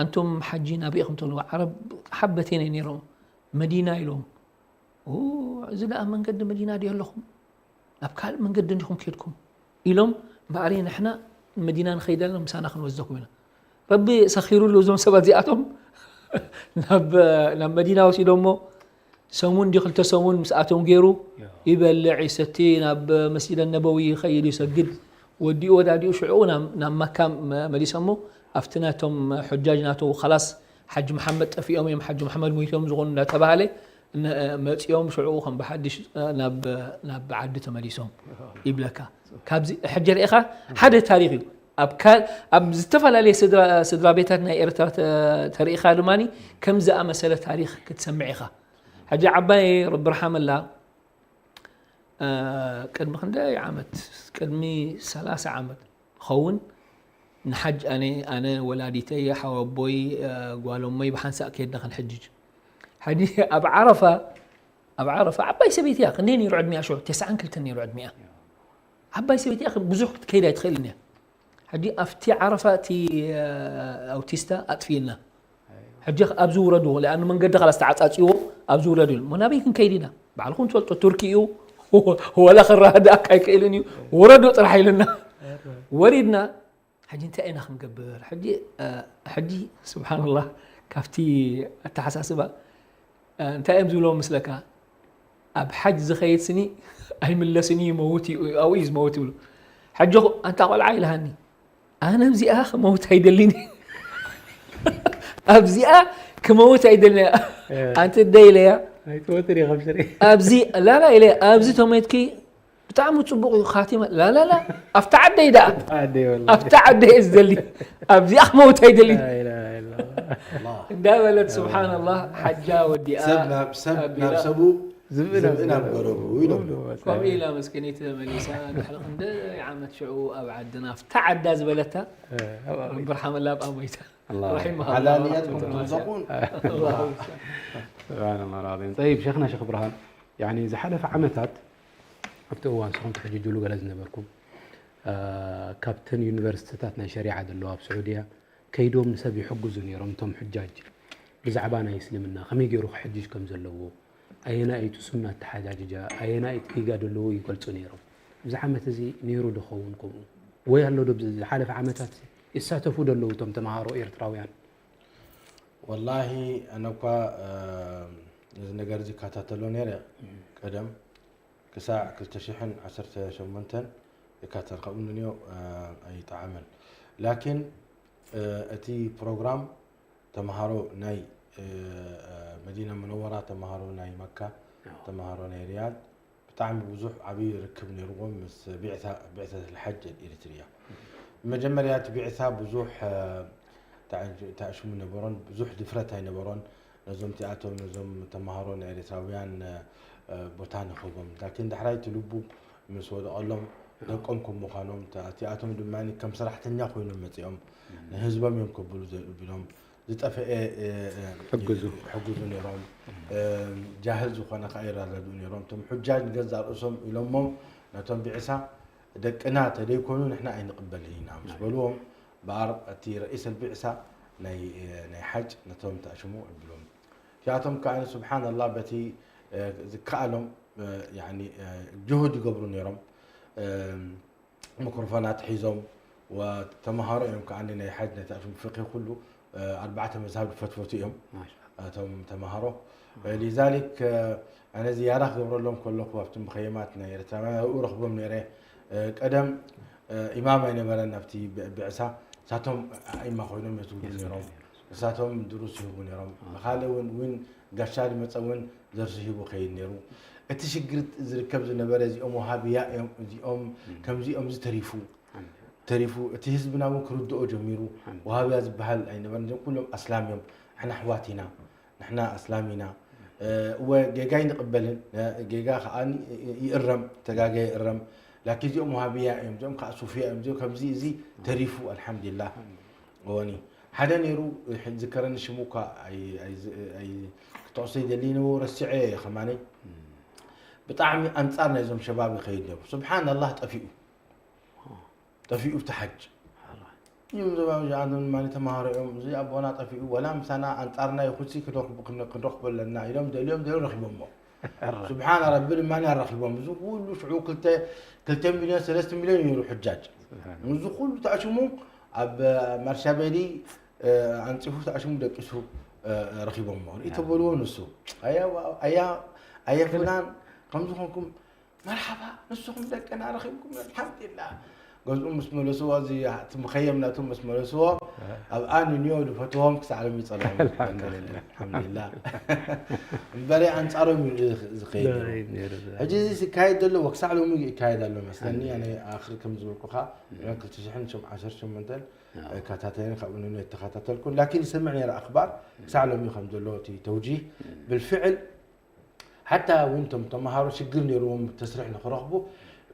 ኣንቱም ሓጂ ናበይ ኢኹም ትብልዎ ዓረብ ሓበቴነ ነይሮም መዲና ኢሎም እዚ ደኣ መንገዲ መዲና ድዮ ኣለኹም ናብ ካልእ መንገዲ እንዲኹም ከድኩም ኢሎም እምበኣር ንሕና ንመዲና ንኸይድ ኣለና ምሳና ክንወስደኩም ኢና ረቢ ሰኺሩሉ እዞም ሰባት እዚኣቶም ናብ መዲና ወሲዶሞ ሰሙን ዲ ክልተ ሰሙን ምስኣቶም ገይሩ ይበልዕ ይሰቲ ናብ መስጅድ ነበዊ ይኸይድ ይሰግድ ወዲኡ ወዳዲኡ ሽዑ ናብ መካ መሊሶሞ ኣብቲ ናቶም ሑጃጅ ናተው ኸላስ ሓጂ መሓመድ ጠፊኦም እዮም ሓጂ መሓመድ ሞይቶም ዝኾኑ እንዳተባሃለ መፂኦም ሽዑ ከም ብሓድሽ ናብ ዓዲ ተመሊሶም ይብለካ። ካብዚ ሕጂ ርኢኻ ሓደ ታሪኽ እዩ ኣብ ኣብ ዝተፈላለየ ስድራ ቤታት ናይ ኤርትራ ተርኢኻ ድማ ከም ዝኣመሰለ ታሪኽ ክትሰምዕ ኢኻ። ሕጂ ዓባይ ረቢ ርሓመላ ቅድሚ ክንደይ ዓመት ቅድሚ ሰላሳ ዓመት ኸውን ንሓጅ ኣነ ኣነ ወላዲተይ ሓወቦይ ጓሎሞይ ብሓንሳእ ከድና ክንሕጅጅ ሕጂ ኣብ ዓረፋ ኣብ ዓረፋ ዓባይ ሰበይቲ እያ ክንደይ ነይሩ ዕድሚያ ሽዑ ተስዓን ክልተን ነይሩ ዕድሚያ ዓባይ ሰበይቲ እያ ብዙሕ ክትከይድ ኣይትኽእልን እያ ሕጂ ኣብቲ ዓረፋ እቲ ኣውቲስታ ኣጥፊእልና ሕጂ ኣብዚ ውረዱ ሊኣኑ መንገዲ ካላስ ተዓፃፂዎ ኣብዚ ውረዱ ኢሉ ሞ ናበይ ክንከይድ ኢና ባዕልኩም ትፈልጡ ቱርኪ እዩ ወላ ክረዳእካ ኣይክእልን እዩ ውረዱ ጥራሕ ኢልና ወሪድና ሕጂ እንታይ ኢና ክንገብር ሕጂ ስብሓንላህ ካብቲ ኣተሓሳስባ እንታይ እዮም ዝብለዎ ምስለካ ኣብ ሓጅ ዝኸይድ ስኒ ኣይምለስን እዩ ይመውት እዩ ኣብኡ እዩ ዝመውት ይብሉ ሕጂ ኣንታ ቆልዓ ኢልሃኒ ኣነ ኣብዚኣ ክመውት ኣይደልን ኣብዚኣ ክመውት ኣይደልን ኣንቲ እደ ኢለያ ኣብዚ ላላ ኢለ ኣብዚ ተመትኪ ብጣዕሚ ፅቡቅ እዩ ካቲመ ላላላ ኣብታ ዓደይ ደኣ ኣብታ ዓደይ እየ ዝደሊ ኣብዚኣ ክመውት ኣይደልን እንዳበለት ስብሓንላህ ሓጃ ወዲኣ ናብ ሰቡ ዝብኢ ናብ ገረቡ ኢሎም ከምኡ ኢላ መስኪኒት መሊሳ ድሕሪ ክንደይ ዓመት ሽዑ ኣብ ዓድና ኣብታ ዓዳ ዝበለታ ብርሓመላ ኣብ ኣቦይታ رحمها الله علانية ترزقون سبحان الله العظيم طيب شيخنا شيخ إبراهيم يعني ዝሓለፈ ዓመታት ኣብቲ እዋን ንስኹም ትሕጅጅሉ ገለ ዝነበርኩም አ፣ ካብተን ዩኒቨርሲቲታት ናይ ሸሪዓ ዘለዋ ኣብ ስዑድያ ከይዶም ንሰብ ይሕግዙ ነይሮም። እቶም ሕጃጅ ብዛዕባ ናይ እስልምና ከመይ ገይሩ ክሕጅጅ ከም ዘለዎ፣ ኣየናይ እቲ ሱና ኣተሓጃጅጃ፣ ኣየናይ እቲ ጌጋ ዘለዎ ይገልጹ ነይሮም። እዚ ዓመት እዚ ነይሩ ዶ ኸውን ከምኡ? ወይ ኣሎ ዶ ኣብዚ ዝሓለፈ ዓመታት ይሳተፉ ዶ ኣለዉ እቶም ተምሃሮ ኤርትራውያን? ወላሂ ኣነ እኳ፣ እ፣ እዚ ነገር እዚ ይከታተሎ ነይረ ቀደም። ክሳዕ ክልተ ሽሕን ዓሰርተ ሸሞንተን ይከታተል፣ ካብኡ ንንዮ፣ እ፣ ኣይጠዓመን። ላኪን፣ እ፣ እቲ ፕሮግራም ተምሃሮ ናይ፣ እ፣ እ፣ መዲና ሙነወራ፣ ተምሃሮ ናይ መካ፣ ኣዎ። ተምሃሮ ናይ ሪያድ ብጣዕሚ ብዙሕ ዓብዪ ርክብ ነይርዎም ምስ ቢዕታ፣ ቢዕተት ልሓጅ ኣልኢሪትርያ። መጀመርያ እቲ ቢዕታ ብዙሕ፣ እ፣ ተዓ-፣ ተኣሽሙ ነበሮን፣ ብዙሕ ድፍረት ኣይነበሮን። ነዞም እቲኣቶም፣ ነዞም ተምሃሮ ናይ ኤርትራውያን፣ እ፣ እ፣ ቦታ ንኸቦም። ላኪን ዳሕራይ እቲ ልቡ ምስ ወደቐሎም፣ ደቆም ከም ምዃኖም፣ እተ-፣ እቲኣቶም ድማ ከም ሰራሕተኛ ኮይኖም መጺኦም፣ ንህዝቦም እዮም ከብሉ ዘ-፣ ቢሎም፣ ዝጠፈኤ፣ እ፣ እ፣ ሕግዙ። ይሕግዙ ነይሮም። እ፣ ጃህል ዝኾነ ከኣ ይረዳድኡ ነይሮም። እቶም ሑጃጅ ንገዛእ ርእሶም ኢሎሞም ነቶም ቢዕሳ፣ ደቅና ተደይኮኑ ንሕና ኣይንቕበልን ኢና ምስ በልዎም፣ በኣር እቲ ረኢስ ኣልቢዕሳ ናይ፣ ናይ ሓጅ ነቶም ተኣሽሙ ኣቢሎም። እቲኣቶም ከኣ ስብሓንላህ በቲ፣ እ፣ ዝከኣሎም፣ እ፣ ያኒ፣ እ፣ ጅሁድ ይገብሩ ነይሮም። እ፣ ሚክሮፎናት ሒዞም ወተምሃሮ እዮም ከኣ ናይ ሓጅ ናይ ተኣሽሙ ፍቅሂ ኩሉ፣ እ፣ ኣርባዕተ መዝሃብ ዝፈትፈቱ እዮም። ማሻ። እቶም ተምሃሮ። ሊዛሊክ፣ እ፣ ኣነ ዝያዳ ክገብረሎም ከለኹ ኣብቲ ምኸይማት ናይ ኤርትራውያን ኣብኡ ረኽቦም ነይረ። እ፣ ቀደም፣ እ፣ ኢማም ኣይነበረን ኣብቲ ብ-፣ ብዕሳ፣ ንሳቶም ኣኢማ ኮይኖም የስግዱ ነይሮም። ንሳቶም ድሩስ ይህቡ ነይሮም። ብኻልእ እውን፣ እውን ጋሻ ዝመፀ እውን ደርሲ ሂቡ ከይድ ነይሩ። እቲ ሽግር ዝርከብ ዝነበረ እዚኦም ወሃብያ እዮም፣ እዚኦም ከምዚኦም እዚ ተሪፉ፣ ተሪፉ እቲ ህዝብና እውን ክርድኦ ጀሚሩ። ወሃብያ ዝበሃል ኣይነበረን። እዚኦም ኩሎም ኣስላም እዮም። ንሕና ኣሕዋት ኢና፣ ንሕና ኣስላም ኢና። እ፣ እወ ጌጋ ኣይንቕበልን፣ እ፣ ጌጋ ከዓ ይእረም፣ ተጋገ ይእረም። ላኪን እዚኦም ወሃብያ እዮም፣ እዚኦም ከዓ ሱፍያ እዮም፣ እዚኦም ከምዚ እዚ ተሪፉ ኣልሓምዱሊላህ። እወኒ ሓደ ነይሩ፣ ሕጂ ዝከረኒ ሽሙ እኳ ኣይ-፣ ኣይ-፣ ኣይ-፣ ክጠቕሶ ይደሊ ነበሩ፣ ረሲዐ እየ ከማነይ። ብጣዕሚ ኣንጻር ናይዞም ሸባብ ይኸይድ ነይሩ። ስብሓንላህ ጠፊኡ። ጠፊኡ ብቲ ሓጅ። እዮም ዘባብ እዚኣቶም ድማ ተምሃሮ እዮም። እዚ ኣቦና ጠፊኡ፣ ወላ ምሳና ኣንጻርና ይኹንሲ ክንረኽቦ፣ ክን-፣ ክንረኽቦ ኣለና ኢሎም ደልዮም ደልዮም ረኺቦሞ። ስብሓን ረቢ ድማ ኣረኺቦም። እዚ ኩሉ ሽዑ ክልተ፣ ክልተ ሚልዮን፣ ሰለስተ ሚልዮን እዩ ነይሩ ሕጃጅ። ስብሓን። እዚ ኩሉ ተኣሽሙ ኣብ ማርሻቤሊ፣ እ፣ ኣንጺፉ ተኣሽሙ ደቂሱ፣ እ፣ ረኺቦሞ። ርኢ ተበልዎ ንሱ። ኣያ፣ ኣያ፣ ኣያ ፍላን፣ ከምዚ ኾንኩም፣ መርሓባ፣ ንስኹም ደቅና ረኺብኩም፣ ኣልሓምዱሊላህ። ገዝኡ ምስ መለስዎ፣ እዚ፣ እቲ መኸየም ናቱ ምስ መለስዎ፣ ኣብ ኣንንዮ ዝፈትዎም ክሳዕ ሎሚ ይጸልኦም። ኣልሓምዱሊላህ። ኣልሓምዱሊላህ። እምበረ ኣንጻሮም እዩ ዝኽ-፣ ዝኸይድ ነይሩ። ነይሩ፣ ነይሩ። ሕጂ እዚ ዝካየድ ዘሎ፣ ክሳዕ ሎሚ ይካየድ ኣሎ መስለኒ። ኣነ ኣኽሪ ከም ዝበልኩኻ፣ ክልተ ሽሕን ዓሰርተ ሸሞንተን ኣዎ። ከታተልን ካብኡ ንንዮ የተኸታተልኩን፣ ላኪን ይሰምዕ ነይረ ኣኽባር፣ ክሳዕ ሎሚ ከም ዘሎ እቲ ተውጂህ ብልፍዕል ሓታ እውን እቶም ተምሃሮ ሽግር ነይርዎም ተስሪሕ ንኽረኽቡ፣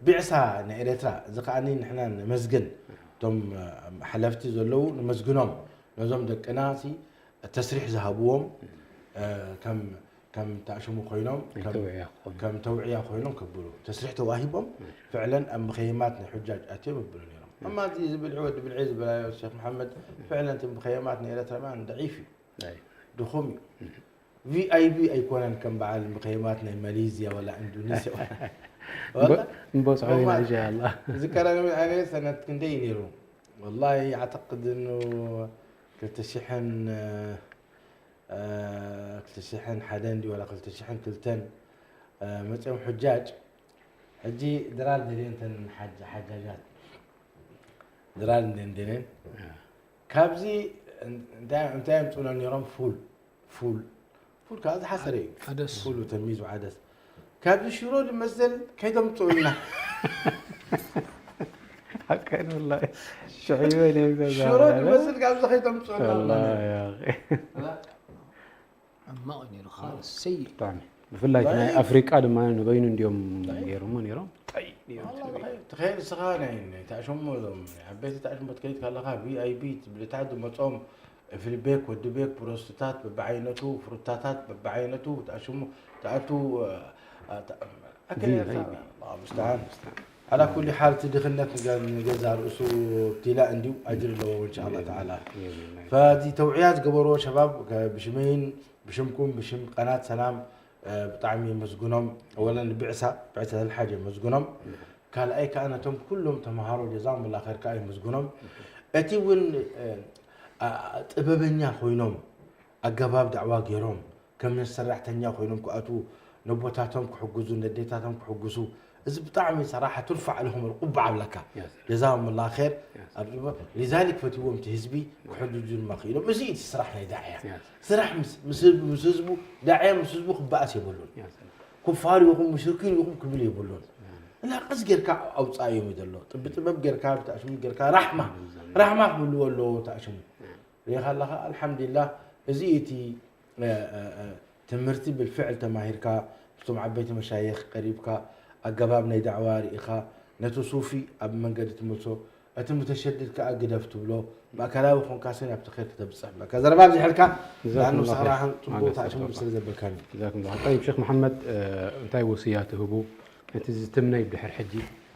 ቢዕሳ ናይ ኤርትራ፣ እዚ ከኣኒ ንሕና ነመስግን፣ እቶም፣ እ፣ ሓለፍቲ ዘለዉ ነመስግኖም፣ ነዞም ደቅና ሲ ተስሪሕ ዝሃብዎም፣ እ፣ ከም፣ ከም ተኣሽሙ ኮይኖም፣ ናይ ከም፣ ተውዕያ ክኾኑ። ከም ተውዕያ ኮይኖም ከብሉ፣ ተስሪሕ ተዋሂቦም፣ ፍዕለን ኣብ ምኸይማት ናይ ሑጃጅ ኣትዮም ይብሉ ነይሮም። እማ እዚ፣ እዚ ብልዒ ወዲ ብልዒ ዝበላዮ ሼክ መሓመድ፣ ፍዕለን እቲ ምኸይማት ናይ ኤርትራውያን ደዒፍ እዩ፣ ኣይ። ድኹም እዩ። ቪኣይቢ ኣይኮነን ከም በዓል ምኸይማት ናይ ማሌዝያ ወላ ኢንዶኔስያ። ወላ እምበ-፣ እምበጽሖ ኢና ከምኣ ኢንሻኣላህ። ዝከረኒ ኣነ ሰነት ክንደይ እዩ ነይሩ? ወላሂ ኣዕተቅድ እኑ ክልተ ሽሕን፣ እ፣ ክልተ ሽሕን ሓደን ድዩ ወላ ክልተ ሽሕን ክልተን፣ እ፣ መጺኦም ሑጃጅ። ሕጂ ድራር ደልየን እተን ሓጅ-፣ ሓጃጃት። ድራር እንዴን ደልየን። ካብዚ እን-፣ እንታይ፣ እንታይ የምጽኡና ነይሮም? ፉል። ፉል። ፉል ከዓ ዝሓሰረ እዩ። ዓደስ። ፉል ተሚዝ ዓደስ። ካብዚ ሽሮ ዝመስል ከይተምጽኡልና። ሓቀን ወላሂ። ሽዕዮ ነብዛ ሽሮ ዝመስል ካብዚ ከይተምጽኡልና። ወላሂ ያ ኣኺ። ሕማቕ እዩ ነይሩ፣ ካልእ ሰይእ። ብጣዕሚ። ብፍላይ እቲ ናይ ባይ- ኣፍሪቃ ድማ ንበይኑ እንድዮም ባይ- ገይሮሞ ነይሮም። እንታይ ድዮም ዋላ ትብል? ትኸይድ፣ ትኸይድ ንስኻ ናይ፣ ናይ ተኣሸሞ እዞም ናይ ዓበይቲ ተኣሽሞ ትከይድ ካለኻ ቪኣይፒ ትብል፣ እታ ዝመጾም ፍሊቤክ፣ ወዲ ቤክ፣ ብሮስትታት በብዓይነቱ፣ ፍሩታታት በብዓይነቱ፣ ተኣሽሞ፣ ተኣቱ፣ እ፣ እ፣ ተ-፣ ኣከለ ቪኣይፒ። ኣላህ ሙስተዓን። على كل حال፣ እቲ ድኽነት ንገ-፣ ንገዛ ርእሱ ابتلاء እንድዩ፣ ኣጅር ኣለዎ እንሻኣላ ተዓላ። ፈዚ ተውዕያ ዝገበርዎ ሸባብ፣ ከ-፣ ብሽመይን ብሽምኩም ብሽም ቀናት ሰላም፣ እ፣ ብጣዕሚ የመስግኖም። ኣወለን ብዕሳ፣ ብዕሳ ኣልሓጅ የመስግኖም። ካልኣይ ከኣ ነቶም ኩሎም ተምሃሮ ጀዛሁም ላ ኸይር ከኣ የመስግኖም። እቲ እውን፣ እ፣ ኣ-፣ ጥበበኛ ኮይኖም ኣገባብ ዳዕዋ ገይሮም ከም ሰራሕተኛ ኮይኖም ክኣትዉ፣ ነቦታቶም ክሕግዙ፣ ነዴታቶም ክሕግሱ፣ እዚ ብጣዕሚ ሰራሓ ትርፋዕ ለሆም ቁባዕ ኣብለካ። ያ ሰላም። ጀዛሁም ላ ኸይር። ያ ሰላም። ኣብ ዝባ-፣ ሊዛሊክ ፈትዎም እቲ ህዝቢ ክሕግዙ ድማ ክኢሎም። እዚ እቲ ስራሕ ናይ ዳዕያ። ያ ሰላም። ስራሕ ምስ፣ ምስ፣ ምስ ህዝቡ፣ ዳዕያ ምስ ህዝቡ ክበኣስ የብሉን። ያ ሰላም። ኩፋር ይኹም ሙሽርኪን ይኹም ክብል የብሉን። እና ቀስ ጌርካ ኣውፃእዮም እዩ ዘሎ። ጥቢ ጥበብ ጌርካ፣ ብታሽሙ ጌርካ ራሕማ፣ ራሕማ ክህልዎ ኣለዎ ታሽሙ። ሪኢኻ ኣለኻ፣ ኣልሓምዱሊላህ፣ እዚ እቲ፣ እ፣ እ፣ እ፣ ትምህርቲ ብልፍዕል ተማሂርካ፣ ምስቶም ዓበይቲ መሻይኽ ቀሪብካ፣ ኣገባብ ናይ ዳዕዋ ርኢኻ፣ ነቲ ሱፊ ኣብ መንገዲ ትመልሶ፣ እቲ ሙተሸድድ ከኣ ግደፍ ትብሎ፣ ብኣካላዊ ኮንካሲ ናብቲ ኸይር ክተብጽሕ ብለካ። ዘረባ ኣብዚሐልካ፣ ጀዛኩም ላሁ ኸይር። ንስኻ ጽቡቕ ማገስ ታሽሙ ተወፋ። ስለ ዘበልካኒ። ጀዛኩም ላሁ። ጠይብ፣ ሼኽ መሓመድ፣ እ፣ እንታይ ወስያ ትህቡ? ነቲ ዝትምነይ ብድሕር ሕጂ፣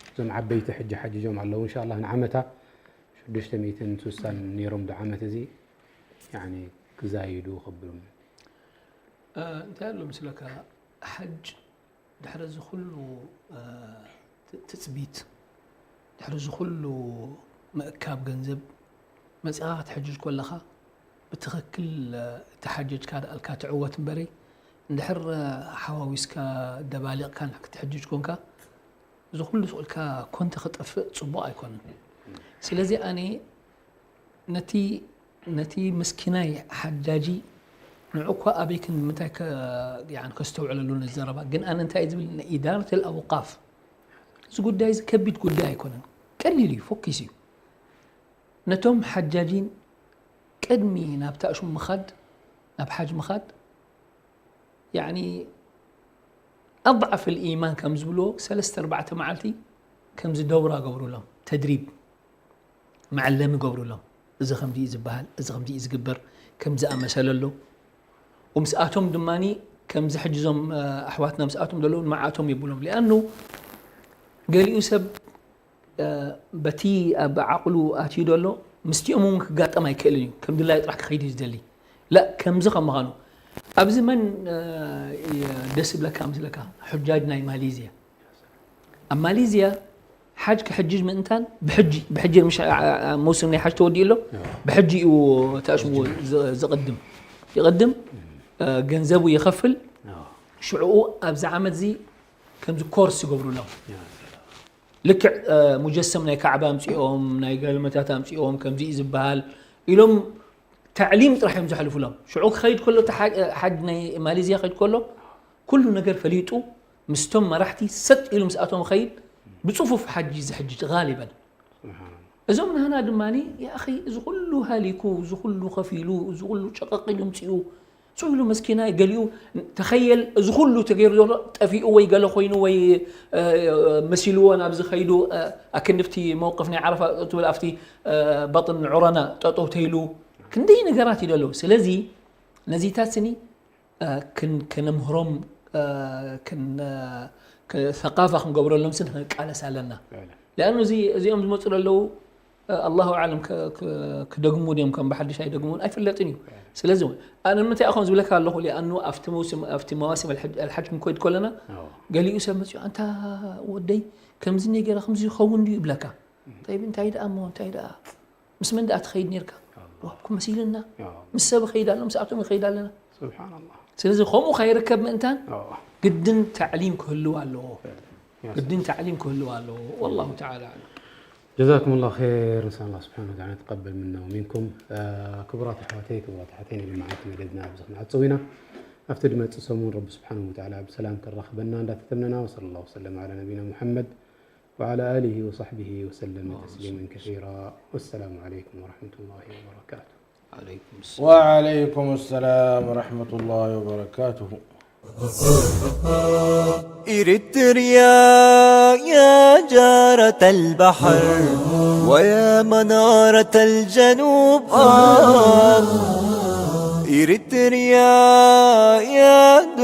እዞም ዓበይቲ ሕጂ ሓጂጆም ኣለዉ፣ እንሻኣላህ ንዓመታ ሽዱሽተ ሚእትን ስሳን ነይሮም ዶ ዓመት እዚ፣ ያኒ ክዛይዱ ከብሎም። እ፣ እንታይ ኣሎ ምስለካ፣ ሓጅ ድሕሪ እዚ ኩሉ፣ እ፣ ት-፣ ትጽቢት፣ ድሕሪ እዚ ኩሉ ምእካብ ገንዘብ መጺኻ ክትሕጅጅ ከለኻ ብትኽክል፣ እ፣ ተሓጀጅካ ደኣልካ ትዕወት እምበረይ፣ እንድሕር፣ እ፣ ሓዋዊስካ ደባሊቕካ ክትሕጅጅ ኮንካ፣ እዚ ኩሉ ስቕ ኢልካ ኮንተ ክጠፍእ ጽቡቕ ኣይኮነን። ስለዚ ኣነ ነቲ፣ ነቲ ምስኪናይ ሓጃጂ ንዑ እኳ ኣበይ ክን-፣ ምንታይ ከ-፣ ያኒ ከስተውዕለሉ ነዚ ዘረባ። ግን ኣነ እንታይ ዝብል፣ ንኢዳረት ኣልኣውቃፍ፣ እዚ ጉዳይ እዚ ከቢድ ጉዳይ ኣይኮነን። ቀሊል እዩ፣ ፎኪስ እዩ። ነቶም ሓጃጂን ቅድሚ ናብታ እሹም ምኻድ፣ ናብ ሓጅ ምኻድ፣ ያኒ ኣضعف الإيمان ከም ዝብልዎ፣ ሰለስተ ኣርባዕተ መዓልቲ ከምዚ ደውራ ገብሩሎም፣ ተድሪብ፣ መዐለሚ ገብሩሎም። እዚ ከምዚ እዩ ዝበሃል፣ እዚ ከምዚ እዩ ዝግበር፣ ከምዚ ኣመሰለ ኣሎ። ወምስኣቶም ድማኒ ከምዚ ሕጂ እዞም፣ እ፣ ኣሕዋትና ምስኣቶም ዘለዉ ንመዓቶም ይብሎም። ሊኣኑ ገሊኡ ሰብ፣ እ፣ በቲ ኣብ ዓቕሉ ኣትዩ ዘሎ ምስቲኦም እውን ክጋጠም ኣይክእልን እዩ። ከም ድላዩ ጥራሕ ክኸይድ እዩ ዝደሊ። ላ፣ ከምዚ ከም ምዃኑ ኣብዚ መን፣ እ፣ ደስ ይብለካ ምስለካ? ሑጃጅ ናይ ማሌዝያ። ኣብ ማሌዝያ ሓጅ ክሕጅጅ ምእንታን ብሕጂ፣ ብሕጂ ምሽ-፣ ዓ-፣ ዓ-፣ መውስም ናይ ሓጅ ተወዲኡ ኣሎ። ያ። ብሕጂ እዩ ተኣሽሙ ዝ-፣ ዝቕድም። ይቕድም፣ እ፣ ገንዘቡ ይኸፍል። ያ። ሽዕኡ ኣብዚ ዓመት እዚ ከምዚ ኮርስ ይገብሩሎም። ያ። ልክዕ፣ እ፣ ሙጀሰም ናይ ካዕባ ኣምጺኦም፣ ናይ ገልመታት ኣምጺኦም፣ ከምዚ እዩ ዝበሃል ኢሎም ታዕሊም ጥራሕ እዮም ዘሕልፉሎም። ሽዑ ክኸይድ ከሎ፣ እቲ ሓ-፣ ሓጅ ናይ ማሌዝያ ክኸይድ ከሎ፣ ኩሉ ነገር ፈሊጡ፣ ምስቶም መራሕቲ ሰጥ ኢሉ ምስኣቶም ኸይድ፣ ብጽፉፍ ሓጅ ዝሕጅ ጋሊበን። ስብሓንላህ። እዞም ናህና ድማ፣ ያኣኺ፣ እዚ ኩሉ ሃሊኩ፣ እዚ ኩሉ ከፊሉ፣ እዚ ኩሉ ጨቐቕ ኢሉ ምጽኡ፣ ስቕ ኢሉ መስኪናይ፣ ገሊኡ ተኸየል፣ እዚ ኩሉ ተገይሩ ዘሎ ጠፊኡ ወይ ገለ ኮይኑ ወይ፣ እ፣ መሲልዎ ናብዚ ኸይዱ፣ እ፣ ኣክንድፍቲ መውቅፍ ናይ ዓረፋ ትብል ኣብቲ፣ እ፣ ባጥን ዑረና ጠጠው ተይሉ፣ ክንደይ ነገራት እዩ ዘሎ። ስለዚ ነዚታት ስኒ፣ እ፣ ክን-፣ ከነምህሮም፣ እ፣ ክን-፣ እ፣ ክ-፣ ሰቃፋ ክንገብረሎም ስን ክንቃለስ ኣለና። በለ። ሊኣኑ እዚ፣ እዚኦም ዝመፁ ዘለዉ፣ እ፣ ኣላሁ ኣዕለም ከ-፣ ከ-፣ ክደግሙ ድዮም ከም ብሓድሽ ኣይደግሙን ኣይፍለጥን እዩ። በለ። ስለዚ እውን ኣነ ንምንታይ ኣኾን ዝብለካ ኣለኹ፣ ሊኣኑ ኣብቲ መውስም፣ ኣብቲ መዋሲም ኣልሐጅ፣ ኣልሓጅ ክንኮይድ ከለና፣ ኣዎ። ገሊኡ ሰብ መፂኡ፣ ኣንታ ወደይ ከምዚ ነይ ገይራ ከምዚ ይኸውን ድዩ ይብለካ። ጠይብ፣ እንታይ ደኣ እሞ፣ እንታይ ደኣ? ምስ መን ደኣ ትኸይድ ኔርካ? ኣላህ። ዋብኩም መሲልና። ያ። ምስ ሰብ እኸይድ ኣሎ፣ ምስኣቶም ይኸይድ ኣለና። ስብሓንላህ። ስለዚ ከምኡ ከይርከብ ምእንታን ኣዎ። ግድን ታዕሊም ክህልው ኣለዎ። ያ። ግድን ታዕሊም ክህልው ኣለዎ። ወላሁ ተዓላ ኣዕለም። ጀዛኩም ላሁ ኸይር። ንስኣል ኣላህ ስብሓን ወተዓላ ተቀበል ምና ወሚንኩም። እ፣ ክቡራት ኣሕዋተይ፣ ክቡራት ኣሕዋተይ፣ ናይ መዓልቲ መደብና ኣብዚ ክንዓጽው ኢና። ኣብቲ ድመጽእ ሰሙን ረቢ ስብሓን ወተዓላ ብሰላም ከራኽበና እንዳተተምነና፣ ወሰለ ላሁ ወሰለም ዓላ ነቢና ሙሐመድ وعلى آله وصحبه وسلم تسليما كثيرا. والسلام عليكم ورحمة الله وبركاته. عليكم السلام. وعليكم السلام ورحمة الله وبركاته. إريتريا يا جارة البحر ويا منارة الجنوب، آه. إريتريا يا